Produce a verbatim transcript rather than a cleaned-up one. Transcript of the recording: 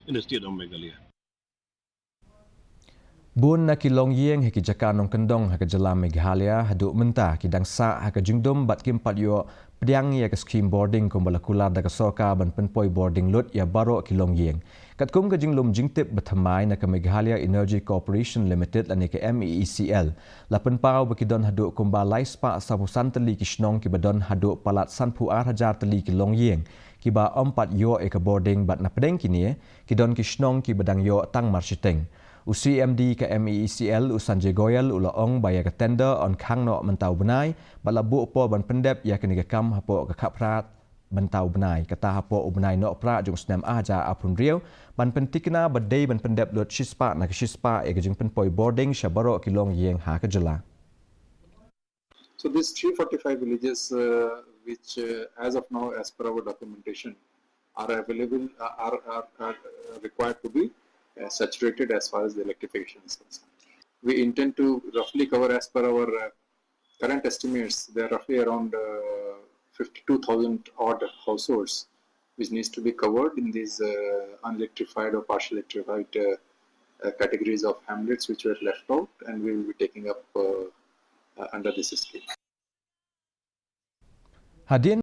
in the state of Meghalaya. Bun na ki longïing ha ki jaka nongkyndong ha ka jylla Meghalaya haduh mynta ki dang sah ha ka jingdum bad kim pat ïoh pdiang ïa ka skhim bording kumba la kular da ka sorkar ban pynpoi bording lut ïa baroh ki longïing. Katkum ka jinglum jingtip ba thymmai na ka Meghalaya Energy Corporation Limited lane ka MEECL, la pynpaw ba ki don haduh kumba lai spah saphew san tylli ki shnong kiba don haduh palat sanphew ar hajar tylli ki longïing kiba ym pat ïoh ïa ka bording bad na pdeng kine ki don ki shnong kiba dang ïoh tang marshiteng. U CMD ka MEECL, u Sanjay Goyal, u la ong ba ïa ka tender yn khang noh mynta u bnai bad la buh por ban pyndep ïa kane ka kam hapoh ka khatphra mynta u bnai, kata hapoh u bnai Nohprah jong u snem ar hajar arphew hynriew, ban pyntikna ba dei ban pyndep lut shispah na ka shispah ïa ka jingpynpoi bording sha baroh ki longïing ha ka jylla. So these three forty-five villages, uh, which, uh, as of now, as per our documentation, are available, uh, are, are, are, uh, required to be, uh, saturated as far as the electrification is concerned. We intend to roughly cover, as per our, uh, current estimates, they are roughly around, uh, fifty-two thousand odd households which needs to be covered in these, uh, unelectrified or partially electrified, uh, uh, categories of hamlets which were left out, and we will be taking up, uh, uh, under this scheme. Hadien